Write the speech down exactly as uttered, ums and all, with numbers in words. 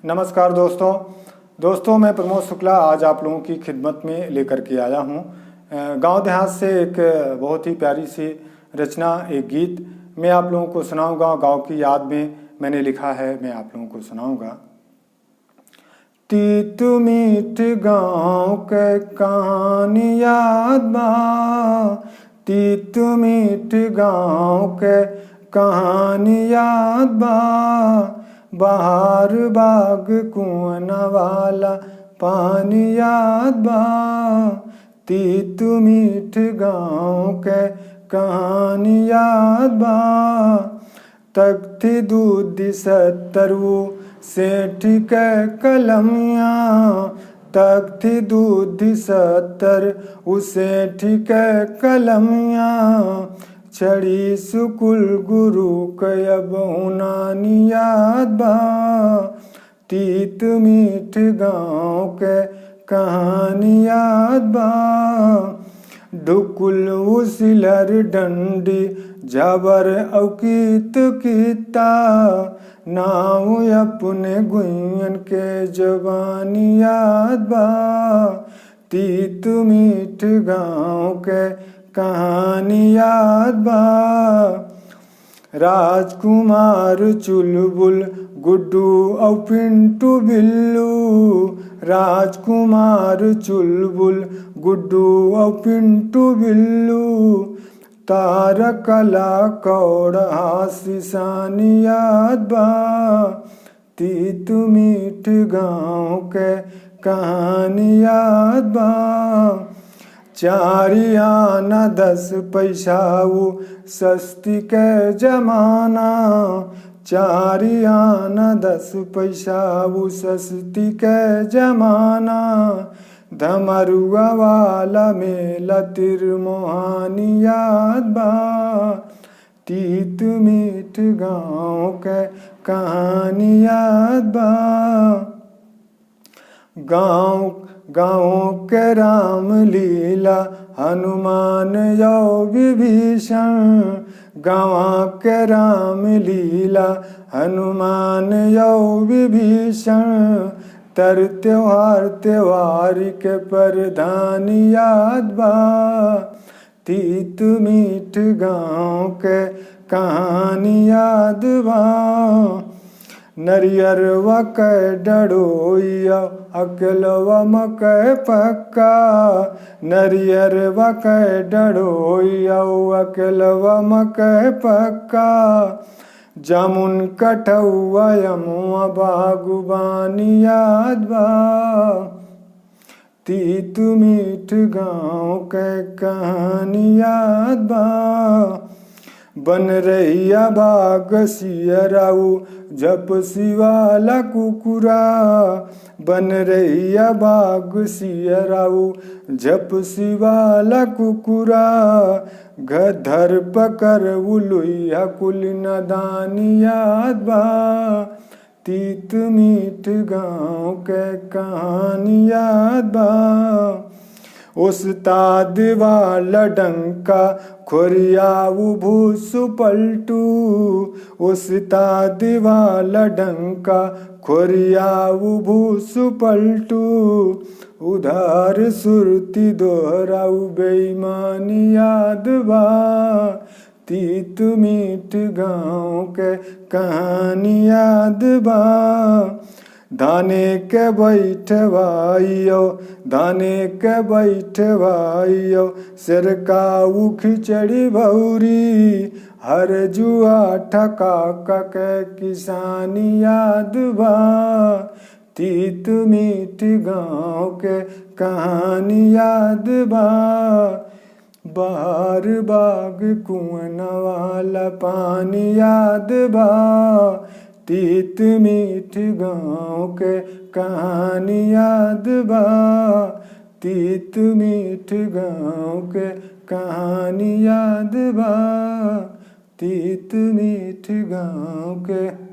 नमस्कार दोस्तों। दोस्तों, मैं प्रमोद शुक्ला आज आप लोगों की खिदमत में लेकर के आया हूँ, अ, गांव देहात से एक बहुत ही प्यारी सी रचना, एक गीत मैं आप लोगों को सुनाऊंगा। गांव की याद में मैंने लिखा है, मैं आप लोगों को सुनाऊंगा। तीत मीठ गांव के कहानी याद बा, तीत मीठ गांव के कहानी याद बा, बहार बाग कुआना वाला पानी याद बा। तीत मीठ गांव के कहानी याद बा। तख्ती दूधी सत्तर उ सेठ के कलमिया, तख्ती दूधी सत्तर उ सेठ के कलमिया, छड़ी सुकुल गुरु के अब हुनानी याद बा। तीत मीठ गांव के कहानी याद बा। ढुकुल उसिलर डंडी झाबर औ कीत कीता, नाव अपने गुइयन के जबानी याद बा। तीत मीठ गांव के कहानी याद बा। राजकुमार चुलबुल गुड्डू औ पिंटू बिल्लू, राजकुमार चुलबुल गुड्डू औ पिंटू बिल्लू, तार कला कौड़ हासी सानी याद बा। तीत मीठ गांव के कहानी याद बा। चारि आना दस पैसा उ सस्ती के जमाना, चारि आना दस पैसा उ सस्ती के जमाना, धमरुआ वाला मेला तिरमोहानी याद बा। तीत मीठ गांव के कहानी याद बा। गांव, गांव के रामलीला हनुमान यौ विभीषण, गांव के रामलीला हनुमान यौ विभीषण, तर त्योहार त्योहार के परधानी याद बा। तीत मीठ गांव के कहानी याद बा। नरियरवा के डढ़ोइया, अकेलवा मकई पक्का। नरियरवा के डढ़ोइया, अकेलवा मकई पक्का। जामुन कठौआ अमवा बागुबानी याद बा। तीत मीठ गांव के कहानी याद बा। बनरहिया बाग सियराऊ झपसी वाला कुकुरा, बनरहिया बाग सियराऊ झपसी वाला कुकुरा, घधर पकर उलुइया कुल नदानी याद बा। तीत मीठ गांव के कहानी याद बा। उस्ताद वाला डंका खोरियाऊ भूस पलटू, उस्ताद वाला डंका खोरियाऊ भूस पलटू। उधार सुरती दोहराऊ बेईमानी याद बा। तीत मीठ गांव के कहानी याद बा। धाने के बैठवाइयो, धाने के बैठवाइयो, सेरकाऊ खिचड़ी भौरी, हर जुआ ठका के किसानी याद बा। तीत मीठ गांव के कहानी याद बा। बहार बाग कुआना वाला पानी याद बा। तीत मीठ गांव के कहानी याद बा। तीत मीठ गांव के कहानी याद बा। तीत मीठ गांव के